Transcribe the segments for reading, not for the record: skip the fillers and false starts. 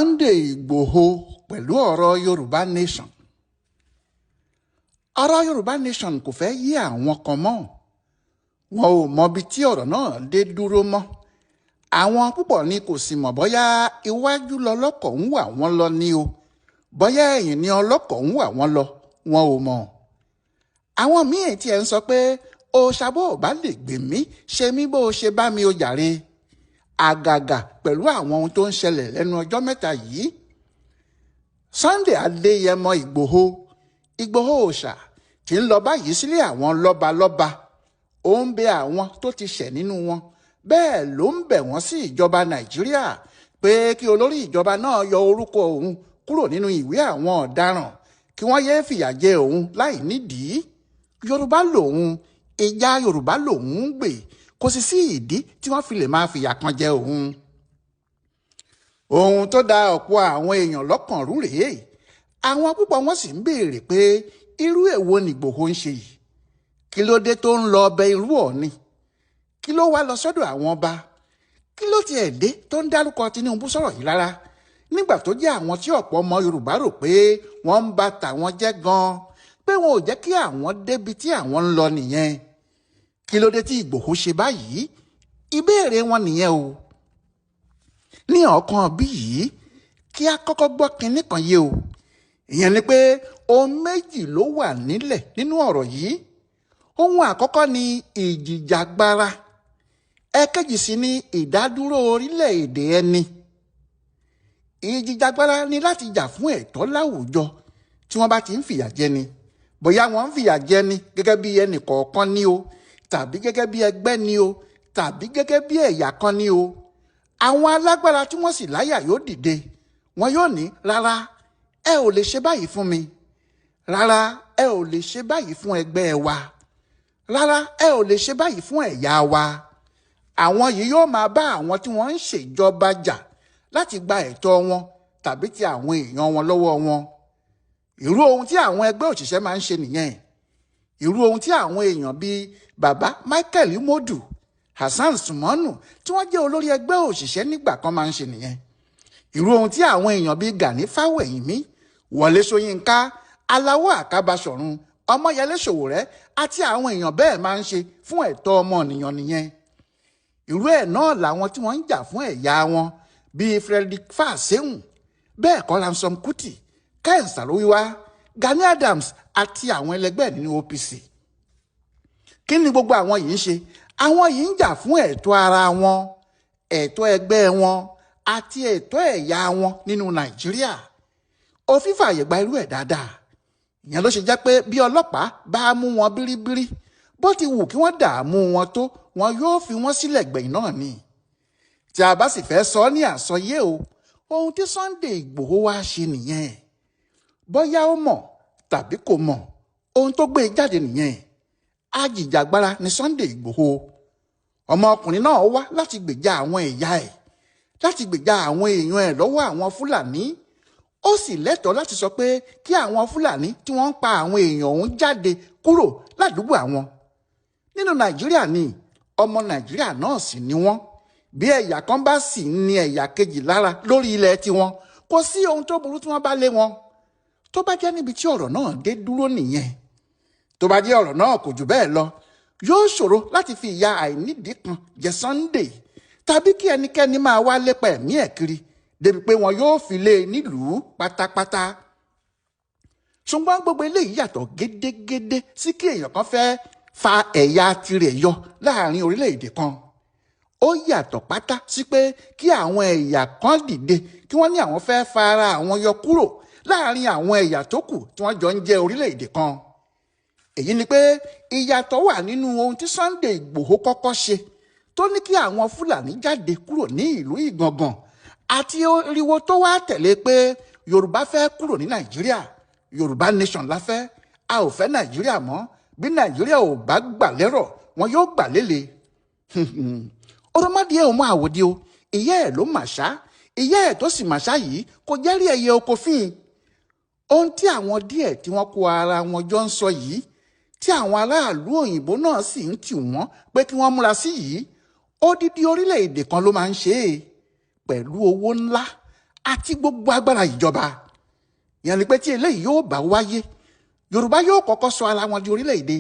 Sunday Ìgbòho pẹ̀lú ọ̀rọ̀ Yorùbá Nation. Ọ̀rọ̀ Yorùbá Nation kò fẹ́ yé àwọn kan mọ́. Wọn ò mọbi tí ọ̀rọ̀ náà dé dúró mọ́. Àwọn púpọ̀ ni kò sì mọ̀ bóyá iwájú lọlọ́kọ̀ ń wà wọ́n lọ ní o, bóyá ẹ̀yìn ni ọlọ́kọ̀ ń wà wọ́n lọ, wọn ò mọ̀. Àwọn míì tiẹ̀ ń sọ pé òòṣà bó o bá lè gbè mí, ṣe mí bó o ṣe bá mi o jàre. Àgàgà pẹ̀lú àwọn ohun tó ń ṣẹlẹ̀ lẹ́nu ọjọ́ mẹ́ta yìí. Sunday Adéyẹmọ Ìgbòho, Ìgbòho òòṣà tí ń lọ báyìí sílé àwọn lọ́balọ́ba. Ó ń bẹ àwọn tó ti ṣẹ̀ nínú wọn. Bẹ́ẹ̀ ló ń bẹ̀ wọ́n sí ìjọba Nàìjíríà pé kí olórí ìjọba náà yọ orúkọ òun kúrò nínú ìwé àwọn ọ̀daràn kí wọ́n yéé fìyà jẹ òun láì nídìí. Yorùbá lòun, ìjà Yorùbá lòun ń gbè, kò sì sí ìdí tí wọ́n fi lè máa fìyà kan jẹ òun. Ohun tó da ọ̀pọ̀ àwọn èèyàn lọ́kàn rú rèé. Àwọn púpọ̀ wọn sì ń béèrè pé irú èwo ni Ìgbòho ń ṣe yìí? Kí ló dé tó ń lọ ọbẹ̀ irú Ọ̀ọ̀ni? Kí ló wá lọ sọ́dọ̀ àwọn ọba? Kí ló tiẹ̀ dé tó ń dárúkọ Tinubu sọ̀rọ̀ yìí rárá? Nígbà tó jẹ́ àwọn tí ọ̀pọ̀ ọmọ Yorùbá rò pé wọ́n ń ba tàwọn jẹ́ gan-an, pé wọn ò jẹ́ kí àwọn débi tí àwọn ń lọ nìyẹn. Kí ló dé tí Ìgbòho ṣe báyìí? Ìbéèrè wọn nìyẹn o. Ní ọ̀kan bí yìí, kí a kọ́kọ́ gbọ́ kinní kan yé o. Ìyẹn ni pé ohun méjì ló wà nílẹ̀ nínú ọ̀rọ̀ yìí. Ohun àkọ́kọ́ ni ìjìjàgbara. Ẹ̀kejì sì ni ìdádúró orílẹ̀-èdè ẹni. Ìjìjàgbara ni láti jà fún ẹ̀tọ́ láwùjọ tí wọ́n bá ti ń fìyà jẹni. Bóyá wọ́n ń fìyà jẹni gẹ́gẹ́ bí ẹnì kọ̀ọ̀kan ni o, tàbí gẹ́gẹ́ bí ẹgbẹ́ ni o, tàbí gẹ́gẹ́ bí ẹ̀yà kan ni o. Àwọn alágbára tí wọ́n sì láyà yóò dìde. Wọn yóò ní, rárá, ẹ ò lè ṣe báyìí fún mi. Rárá, ẹ ò lè ṣe báyìí fún ẹgbẹ́ wa. Rárá, ẹ ò lè ṣe báyìí fún ẹ̀yà wa. Àwọn yìí yóò máa bá àwọn tí wọ́n ń ṣèjọba jà láti gba ẹ̀tọ́ wọn tàbí ti àwọn èèyàn wọn lọ́wọ́ wọn. Irú ohun tí àwọn ẹgbẹ́ òṣìṣẹ́ máa ń ṣe nìyẹn. Irú ohun tí àwọn èèyàn bíi bàbá Michael Modu, Hassan Sumonu tí wọ́n jẹ́ olórí ẹgbẹ́ òṣìṣẹ́ nígbà kan máa ń ṣe nìyẹn. Irú ohun tí àwọn èèyàn bíi Gani Fáwẹ̀hìnmí, Wọlé Ṣóyínká, Aláwọ̀ Àkàbàṣọ̀run, Ọmọyẹlé Sowore àti àwọn èèyàn bẹ́ẹ̀ máa ń ṣe fún ẹ̀tọ́ ọmọnìyàn nìyẹn. Irú ẹ̀ náà làwọn tí wọ́n ń jà fún ẹ̀yà wọn bíi Frederick Fáṣẹ̀hùn, bẹ́ẹ̀ kọ́ Ransome Kuti, Ken Saro-Wiwa, Gani Adams àti àwọn ẹlẹgbẹ́ nínú OPC. Kí ni gbogbo àwọn yìí ń ṣe? Àwọn yìí ń jà fún ẹ̀tọ́ ara wọn, ẹ̀tọ́ ẹgbẹ́ wọn àti ẹ̀tọ́ ẹ̀yà wọn nínú Nàìjíríà. Òfin fààyè gba irú ẹ̀ dáadáa. Ìyẹn ló ṣe jẹ́ pé bí ọlọ́pàá bá mú wọn bíríbírí, bó ti wù kí wọ́n dààmú wọn tó, wọn yóò fi wọ́n sílẹ̀ gbẹ̀yìn náà ni. Tí a bá sì fẹ́ sọ ní àsọyé o, ohun tí Sunday Ìgbòho wá ṣe nìyẹn. Bóyá ó mọ̀ tàbí kò mọ̀, ohun tó gbé e jáde nìyẹn. Ajìjàgbara ni Sunday Ìgbòho. Ọmọkùnrin náà wá láti gbèjà àwọn ẹ̀yà ẹ̀, láti gbèjà àwọn èèyàn ẹ̀ lọ́wọ́ àwọn Fúlàní. Ó sì lẹ́tọ̀ọ́ láti sọ pé kí àwọn Fúlàní tí wọ́n ń pa àwọn èèyàn òun jáde kúrò ládùúgbò àwọn. Nínú Nàìjíríà ni, ọmọ Nàìjíríà náà sì ni wọ́n. Bí ẹ̀yà kan bá sì ní ẹ̀yà kejì lára lórí ilẹ̀ tiwọn, kò sí ohun tó burú tí wọ́n bá lé wọn. Tó bá jẹ́ níbi tí ọ̀rọ̀ náà dé dúró nìyẹn. Tó bá jẹ́ ọ̀rọ̀ náà kò jù bẹ́ẹ̀ lọ, yóò ṣòro láti fi ìyà àìnídìí kan jẹ Sunday tàbí kí ẹnikẹ́ni máa wá lépa ẹ̀mí ẹ̀ kiri débi pé wọn yóò fi lé e nílùú pátápátá. Ṣùgbọ́n gbogbo eléyìí yàtọ̀ gédégédé sí kí èèyàn kan fẹ́ fa ẹ̀yà tirẹ̀ yọ láàrin orílẹ̀-èdè kan. Ó yàtọ̀ pátá sí pé kí àwọn ẹ̀yà kan dìde kí wọ́n ní àwọn fẹ́ fa ara àwọn yọ kúrò láàrin àwọn ẹ̀yà tó kù tí wọ́n jọ ń jẹ́ orílẹ̀-èdè kan. Èyí ni pé ìyàtọ̀ wà nínú ohun tí Sunday Ìgbòho kọ́kọ́ ṣe tó ní kí àwọn Fúlàní jáde kúrò ní ìlú Ìgàngàn àti ariwo tó wá tẹ̀lé pé Yorùbá fẹ́ kúrò ní Nàìjíríà, Yorùbá Nation la fẹ́, a ò fẹ́ Nàìjíríà mọ́, bí Nàìjíríà ò bá gbà lérò wọn yóò gbà lélẹ̀. Ọ̀rọ̀mọdé ò mọ àwòdì o, ìyá ẹ̀ ló màṣá, ìyá ẹ̀ tó sì màṣá yìí kò jẹ́rí ẹyẹ oko fín. Ohun tí àwọn díẹ̀ tí wọ́n kó ara wọn jọ ń sọ yìí, tí àwọn aráàlú òyìnbó náà sì ń tì wọ́n pé kí wọ́n múra sí yìí, odidi orílẹ̀-èdè kan ló máa ń ṣe é pẹ̀lú owó ńlá àti gbogbo agbára ìjọba. Ìyẹn ni pé tí eléyìí yóò bá wáyé, Yorùbá yóò kọ́kọ́ sọ ara wọn di orílẹ̀-èdè.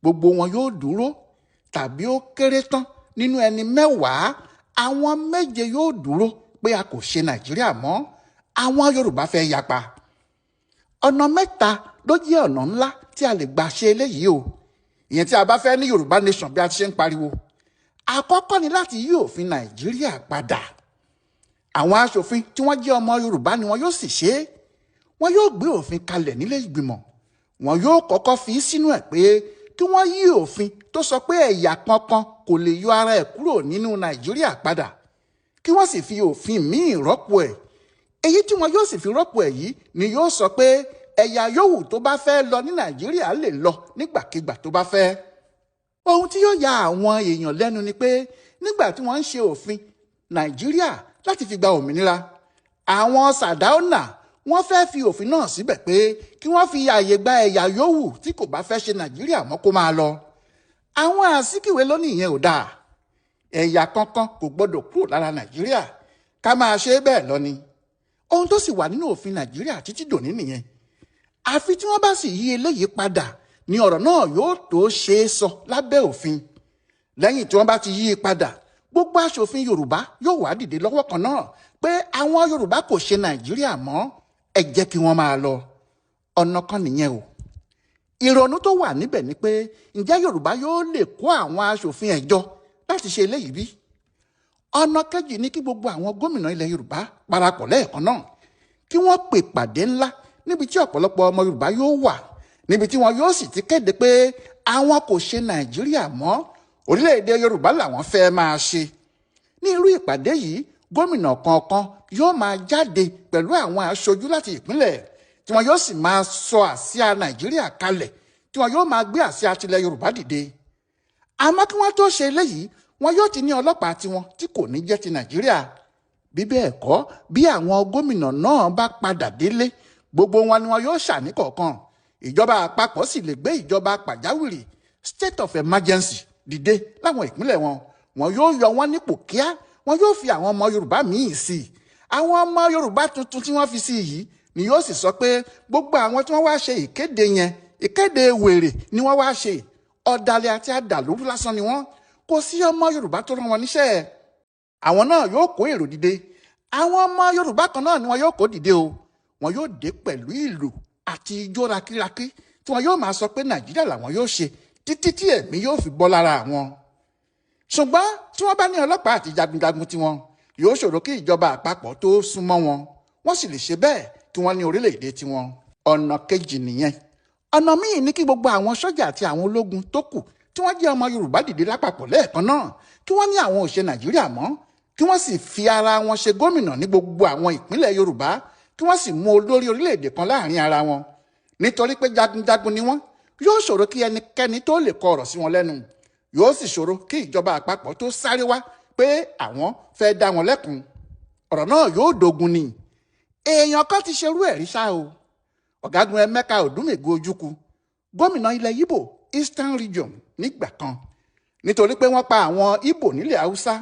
Gbogbo wọn yóò dúró, tàbí ó kéré tán nínú ẹni 10, àwọn 7 yóò dúró pé a kò ṣe Nàìjíríà mọ́. Àwọn Yorùbá fẹ́ yapa. Ọ̀nà 3 ló jẹ́ ọ̀nà ńlá tí a lè gbà ṣe eléyìí o. Ìyẹn tí a bá fẹ́ ní Yorùbá nation bí a ti ṣe ń pariwo. Àkọ́kọ́ ni láti yí òfin Nàìjíríà padà. Àwọn aṣòfin tí wọ́n jẹ́ ọmọ Yorùbá ni wọn yóò sì ṣe é. Wọ́n yóò gbé òfin kalẹ̀ nílé ìgbìmọ̀. Wọn yóò kọ́kọ́ fi sínú ẹ̀ pé kí wọ́n yí òfin tó sọ pé ẹ̀yà kankan kò lè yọ ara ẹ̀ kúrò nínú Nàìjíríà padà, kí wọ́n sì fi òfin míì rọ́pò ẹ̀. Èyí tí wọn yóò sì fi rọ́pò ẹ̀ yìí ni yóò sọ pé ẹ̀yà yòówù tó bá fẹ́ lọ ní Nàìjíríà lè lọ nígbàkigbà tó bá fẹ́. Ohun tí yóò ya àwọn èèyàn lẹ́nu ni pé nígbà tí wọ́n ń ṣe òfin Nàìjíríà láti fi gba òmìnira, àwọn Sàdáúnà wọ́n fẹ́ fi òfin náà síbẹ̀ pé kí wọ́n fi ààyè gba ẹ̀yà yòówù tí kò bá fẹ́ ṣe Nàìjíríà mọ́ kó máa lọ. Àwọn Àsíkìwé ló ní ìyẹn ò dáa. Ẹ̀yà kankan kò gbọ́dọ̀ kúrò lára Nàìjíríà, ká máa ṣe bẹ́ẹ̀ lọ ni. Ohun tó sì wà nínú òfin Nàìjíríà títí dòní nìyẹn. Àfi tí wọ́n bá sì yí eléyìí padà ni ọ̀rọ̀ náà yóò tó ṣe é sọ lábẹ́ òfin. Lẹ́yìn tí wọ́n bá ti yí i padà, gbogbo aṣòfin Yorùbá yóò wá dìde lọ́wọ́ kan náà pé àwọn Yorùbá kò ṣe Nàìjíríà mọ́, ẹ jẹ́ kí wọ́n máa lọ. Ọ̀nà kan nìyẹn o. Ìrònú tó wà níbẹ̀ ni pé ǹjẹ́ Yorùbá yóò lè kó àwọn aṣòfin ẹ̀ jọ láti ṣe eléyìí bí? Ọ̀nà kejì ni kí gbogbo àwọn gómìnà ilẹ̀ Yorùbá parapọ̀ lẹ́ẹ̀kan náà, kí wọ́n pè pàdé ńlá níbi tí ọ̀pọ̀lọpọ̀ ọmọ Yorùbá yóò wà, níbi tí wọn yóò sì ti kéde pé àwọn kò ṣe Nàìjíríà mọ́, orílẹ̀-èdè Yorùbá làwọn fẹ́ máa ṣe. Ní irú ìpàdé yìí, gómìnà kọ̀ọ̀kan yóò máa jáde pẹ̀lú àwọn aṣojú láti ìpínlẹ̀ tí wọn yóò sì máa sọ àsíá Nàìjíríà kalẹ̀, tí wọn yóò máa gbé àsíá tilẹ̀ Yorùbá dìde. Àmọ́ kí wọ́n tó ṣe eléyìí, wọn yóò ti ní ọlọ́pàá tiwọn tí kò ní jẹ́ ti Nàìjíríà. Bí bẹ́ẹ̀ kọ́, bí àwọn gómìnà náà bá padà délé, gbogbo wọn ni wọn yóò ṣàní kọ̀ọ̀kan. Ìjọba àpapọ̀ sì lè gbé ìjọba pàjáwìrì state of emergency dìde láwọn ìpínlẹ̀ wọn. Wọn yóò yọ wọn nípò kíá, wọn yóò fi àwọn ọmọ Yorùbá míì sí i. Àwọn ọmọ Yorùbá tuntun tí wọ́n fi sí yìí ni yóò sì sọ pé gbogbo àwọn tí wọ́n wá ṣe ìkéde yẹn, ìkéde wèrè ni wọ́n wá ṣe, ọ̀dàlẹ̀ àti àdàlúrú lásán ni wọ́n, kò sí ọmọ Yorùbá tó rán wọn níṣẹ́. Àwọn náà yóò kó èrò dìde. Àwọn ọmọ Yorùbá kan náà ni wọn yóò kó dìde o. Wọn yóò dé pẹ̀lú ìlù àti ijó rakíraki tí wọn yóò máa sọ pé Nàìjíríà làwọn yóò ṣe títí tí ẹ̀mí yóò fi bọ́ lára àwọn. Ṣùgbọ́n tí wọ́n bá ní ọlọ́pàá àti jagunjagun tiwọn, yóò ṣòro kí ìjọba àpapọ̀ tó súnmọ́ wọn. Wọ́n sì lè ṣe bẹ́ẹ̀ kí wọ́n ní orílẹ̀-èdè tiwọn. Ọ̀nà kejì nìyẹn. Ọ̀nà míì ní kí gbogbo àwọn sọ́jà àti àwọn ológun tó kù tí wọ́n jẹ́ ọmọ Yorùbá dìde lápapọ̀ lẹ́ẹ̀kan náà, kí wọ́n ní àwọn ò ṣe Nàìjíríà mọ́, kí wọ́n sì fi ara wọn ṣe gómìnà ní gbogbo àwọn ìpínlẹ̀ Yorùbá, kí wọ́n sì mú olórí orílẹ̀-èdè kan láàrin ara wọn. Nítorí pé jagunjagun ni wọ́n, yóò ṣòro kí ẹnikẹ́ni tó lè kọ ọ̀rọ̀ sí wọn lẹ́nu. Yóò sì ṣòro kí ìjọba àpapọ̀ tó sáré wá pé àwọn fẹ́ dá wọn lẹ́kun. Ọ̀rọ̀ náà yóò dogun ni. Èèyàn kan ti ṣerú ẹ̀rí ṣá o. Ọ̀gágun Emeka Odumegwu Ojukwu, gómìnà ilẹ̀ Ìgbò Eastern Region nígbà kan. Nítorí pé wọ́n pa àwọn Ìgbò nílẹ̀ Haúsá,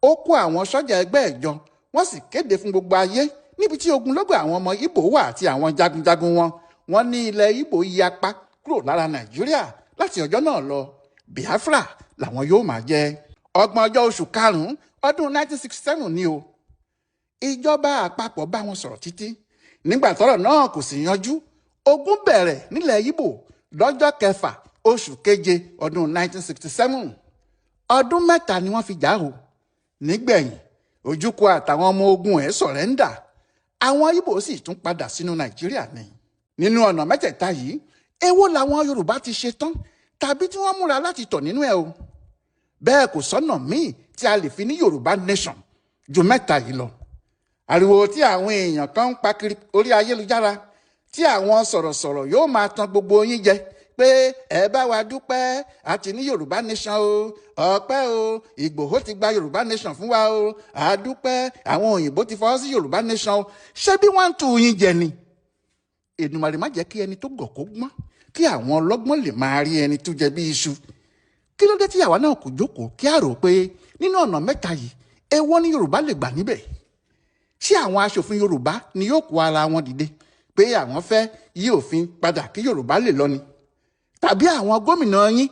ó kó àwọn sọ́jà ẹgbẹ́ ẹ̀ jọ, wọ́n sì kéde fún gbogbo ayé níbi tí ogunlọ́gọ̀ àwọn ọmọ Ìgbò wà àti àwọn jagunjagun wọn. Wọ́n ní ilẹ̀ Ìgbò yapa kúrò lára Nàìjíríà láti ọjọ́ náà lọ. Biafra làwọn yóò máa jẹ́. 30 ọjọ́ oṣù karùn-ún ọdún 1967 ni o. Ìjọba àpapọ̀ bá wọn sọ̀rọ̀ títí. Nígbà tọ́rọ̀ náà kò sì yanjú, ogun bẹ̀rẹ̀ nílẹ̀ Ìgbò lọ́jọ́ kẹfà oṣù keje ọdún 1967. Ọdún 3 ni wọ́n fi jà o. Nígbẹ̀yìn, Ojukwu àtàwọn ọmọ ogun ẹ̀ sọ̀rẹ́ńdà. Àwọn Ìgbò sì tún padà sínú Nàìjíríà ni. Nínú ọ̀nà mẹ́tẹ̀ẹ̀ta yìí, èwo làwọn Yorùbá ti ṣe tán tàbí tí wọ́n múra láti tọ̀ nínú ẹ̀ o? Bẹ́ẹ̀ kò sọ́nà míì tí a lè fi ní Yorùbá nation ju mẹ́ta yìí lọ. Ariwo tí àwọn èèyàn kan ń pa kiri orí ayélujára tí àwọn sọ̀rọ̀sọ̀rọ̀ yóò máa tan gbogbo yín jẹ pé ẹ bá wa dúpẹ́ àti ní Yorùbá nation o, ọpẹ́ o, Ìgbòho ti gba Yorùbá nation fún wa o, a dúpẹ́ àwọn òyìnbó ti fọwọ́ sí Yorùbá nation o, ṣé bí wọ́n ń tu yín jẹ ni? Èdùmàrè má jẹ́ kí ẹni tó gọ̀ kó gbọ́n, kí àwọn ọlọ́gbọ́n lè máa rí ẹni tó jẹ bí iṣu. Kí ló dé tí àwa náà kò jókòó kí a rò pé nínú ọ̀nà mẹ́ta yìí, èwo ni Yorùbá lè gbà níbẹ̀? Ṣé àwọn aṣòfin Yorùbá ni yóò kó ara wọn dìde pé àwọn fẹ́ yí òfin padà kí Yorùbá lè lọ ni? Tàbí àwọn gómìnà yín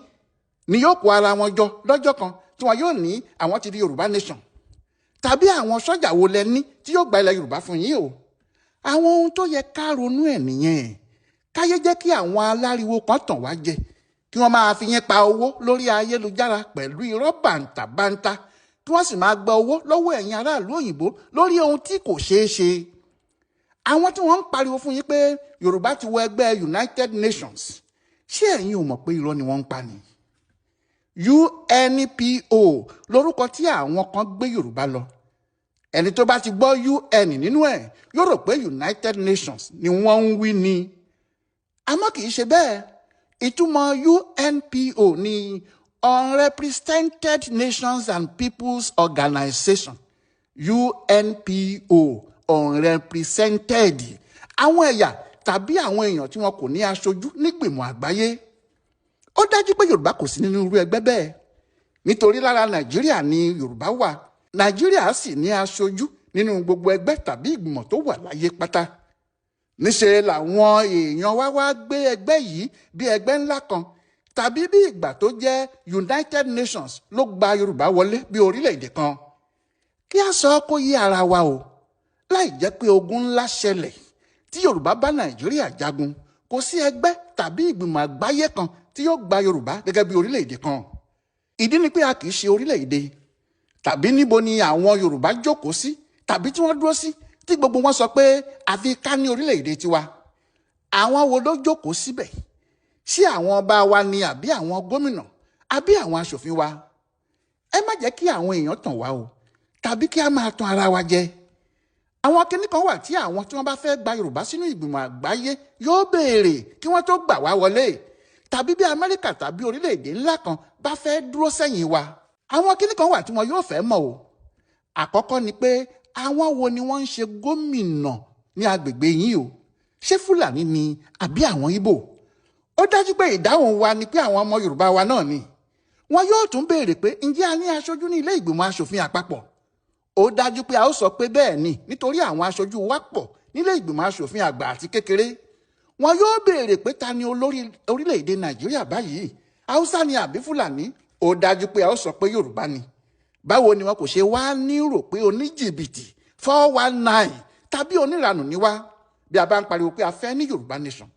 ni yóò kó ara wọn jọ lọ́jọ́ kan tí wọn yóò ní àwọn ti di Yorùbá nation? Tàbí àwọn sọ́jà wo lẹ ní tí yóò gba ilẹ̀ Yorùbá fún yín o? Àwọn ohun tó yẹ ká ronú ẹ̀ nìyẹn. Káyé jẹ́ kí àwọn aláriwo kan tàn wá jẹ, kí wọ́n máa fi yín pa owó lórí ayélujára pẹ̀lú irọ́ bàǹtàbàǹtà, kí wọ́n sì máa gba owó lọ́wọ́ ẹ̀yin aráàlú òyìnbó lórí ohun tí kò ṣeé ṣe. Àwọn tí wọ́n ń pariwo fún yín pé Yorùbá ti wọ ẹgbẹ́ United Nations, ṣé ẹ̀yin ò mọ̀ pé irọ́ ni wọ́n ń pa ni? UNPO lórúkọ tí àwọn kan gbé Yorùbá lọ. Ẹni tó bá ti gbọ́ UN nínú ẹ̀ yóò rò pé United Nations ni wọ́n ń wí ni. Àmọ́ kì í ṣe bẹ́ẹ̀. Ìtumọ̀ UNPO ni Unrepresented Nations and Peoples Organization. UNPO, unrepresented. Àwọn ẹ̀yà tàbí àwọn èèyàn tí wọn kò ní aṣojú nígbìmọ̀ àgbáyé. Ó dájú pé Yorùbá kò sí nínú irú ẹgbẹ́ bẹ́ẹ̀, nítorí lára Nàìjíríà ni Yorùbá wà. Nàìjíríà sì ní aṣojú nínú gbogbo ẹgbẹ́ tàbí ìgbìmọ̀ tó wà láyé pátá. Níṣe làwọn èèyàn wá wá gbé ẹgbẹ́ yìí bí ẹgbẹ́ ńlá kan, tàbí bí ìgbà tó jẹ́ United Nations ló gba Yorùbá wọlé bí orílẹ̀-èdè kan. Kí a sọ kó yé ara wa o, láì jẹ́ pé ogun ńlá ṣẹlẹ̀ tí Yorùbá bá Nàìjíríà jagun, kò sí ẹgbẹ́ tàbí ìgbìmọ̀ àgbáyé kan tí yóò gba Yorùbá gẹ́gẹ́ bí orílẹ̀-èdè kan. Ìdí ni pé a kì í ṣe orílẹ̀-èdè. Tàbí níbo ni àwọn Yorùbá jókòó sí tàbí tí wọ́n dúró sí tí gbogbo wọn sọ pé àfi ká ní orílẹ̀-èdè tiwa? Àwọn wo ló jókòó síbẹ̀? Ṣé àwọn ọba wa ni, àbí àwọn gómìnà, àbí àwọn aṣòfin wa? Ẹ má jẹ́ kí àwọn èèyàn tàn wá o, tàbí kí a máa tan ara wa jẹ. Àwọn kinní kan wà tí àwọn tí wọ́n bá fẹ́ gba Yorùbá sínú ìgbìmọ̀ àgbáyé yóò béèrè kí wọ́n tó gbà wá wọlé, tàbí bí Amẹ́ríkà tàbí orílẹ̀-èdè ńlá kan bá fẹ́ dúró sẹ́yìn wa. Àwọn kinní kan wà tí wọn yóò fẹ́ mọ̀ o. Àkọ́kọ́ ni pé àwọn wo ni wọ́n ń ṣe gómìnà ní agbègbè yín o? Ṣé Fúlàní ni àbí àwọn Ìgbò? Ó dájú pé ìdáhùn wa ni pé àwọn ọmọ Yorùbá wa náà ni. Wọn yóò tún béèrè pé ǹjẹ́ a ní aṣojú ní ilé ìgbìmọ̀ aṣòfin àpapọ̀? Ó dájú pé a ó sọ pé bẹ́ẹ̀ ni, nítorí àwọn aṣojú wa pọ̀ nílé ìgbìmọ̀ aṣòfin àgbà àti kékeré. Wọn yóò béèrè pé ta ni olórí orílẹ̀-èdè Nàìjíríà báyìí, Haúsá ni àbí Fúlàní? Ó dájú pé a ó sọ pé Yorùbá ni. Báwo ni wọn kò ṣe wá ní rò pé oníjìbìtì 419 tàbí oníranù ni wá bí a bá ń pariwo pé a fẹ́ ní Yorùbá nation?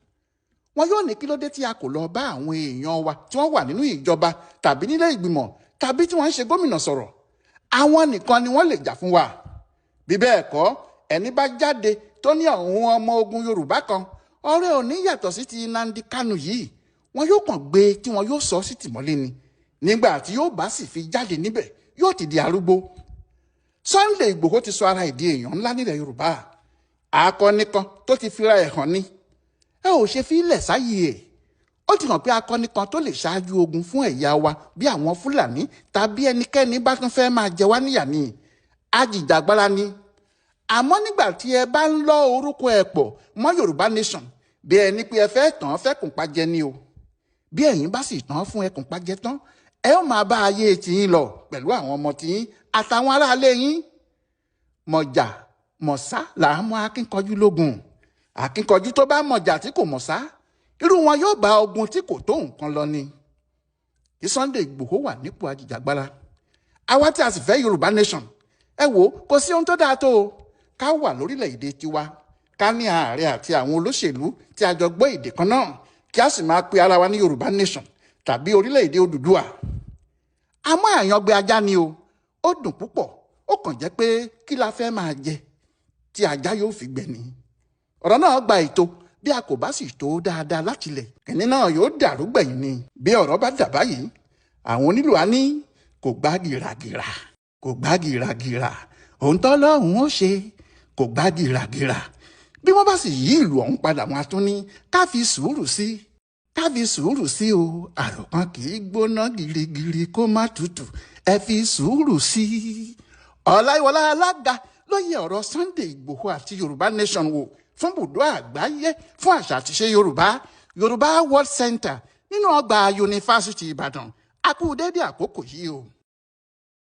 Wọn yóò ní kí ló dé tí a kò lọ bá àwọn èèyàn wa tí wọ́n wà nínú ìjọba tàbí nílé ìgbìmọ̀ tàbí tí wọ́n ń ṣe gómìnà sọ̀rọ̀? Àwọn nìkan ni wọ́n lè jà fún wa. Bí bẹ́ẹ̀ kọ́, ẹni bá jáde tó ní àwọn ọmọ ogun Yorùbá kan, ọ̀rẹ́ ò ní yàtọ̀ sí ti Nnamdi Kanu yìí. Wọn yóò kàn gbé tí wọn yóò sọ sí tìmọ́lé ni. Nígbà tí yóò bá sì fi jáde níbẹ̀, yóò ti di arúgbó. Sunday Ìgbòho ti sọ ara ìdí èèyàn ńlá nílẹ̀ Yorùbá. Akọni kan tó ti fira ẹ̀ hàn ni. Ẹ ò ṣe fi ilẹ̀ sáyé ẹ̀. Ó ti hàn pé akọni kan tó lè ṣáájú ogun fún ẹ̀yà wa bí àwọn Fúlàní tàbí ẹnikẹ́ni bá tún fẹ́ máa jẹ wá níyà ni. Ajìjàgbara ni. Àmọ́ nígbà tí ẹ bá ń lọ orúkọ ẹ̀ pọ̀ mọ́ Yorùbá nation, bí ẹni pé ẹ fẹ́ tàn án fẹ́kùn pajẹ ni o. Bí ẹ̀yin bá sì tàn án fún ẹkùn pajẹ tán, ẹ ó máa bá ayé tiyín lọ pẹ̀lú àwọn ọmọ tiyín àtàwọn aráalé yín. Mọ̀jà mọ̀sá là á mọ akíkanjú lógun. Akíkanjú tó bá mọ̀jà tí kò mọ̀sá, irú wọn yóò bá ogun tí kò tó nǹkan lọ ni. Kí Sunday Ìgbòho wà nípò ajìjàgbara, àwa tí a sì fẹ́ Yorùbá nation, ẹ wò, kò sí ohun tó dáa tó o ká wà lórílẹ̀‐èdè tiwa, ká ní ààrẹ àti àwọn olóṣèlú tí a jọ gbọ́ èdè kan náà, kí a sì máa pe ara wa ní Yorùbá nation tàbí orílẹ̀‐èdè Odùduwà. Àmọ́ àyàngbé ajá ni o, ó dùn púpọ̀. Ó kàn jẹ́ pé kí la fẹ́ máa jẹ tí ajá yóò fi gbẹ ni. Ọ̀rọ̀ náà gba ètò. Bí a kò bá sì tó dáadáa látilẹ̀, kìnní náà yóò dàrú gbẹ̀yìn ni. Bí ọ̀rọ̀ bá dà báyìí, àwọn onílù á ní kò gbá gìràgìrà, kò gbá gìràgìrà, òun tọ́ lọ́hùn ó ṣe, kò gbá gìràgìrà. Bí wọ́n bá sì yí ìlú ọ̀hún padà, wọn á tún ní ká fi sùúrù sí, ká fi sùúrù sí o. Àròkàn kì í gbóná girigiri kó má tutù, ẹ fi sùúrù sí i. Ọláyíwọlá Alága ló yẹ ọ̀rọ̀ Sunday Ìgbòho àti Yorùbá nation wò fún bùdó àgbáyé fún àṣà àtiṣe Yorùbá, Yorùbá World Center, nínú ọgbà Yunifásitì Ìbàdàn. A kú déédéé àkókò yìí o.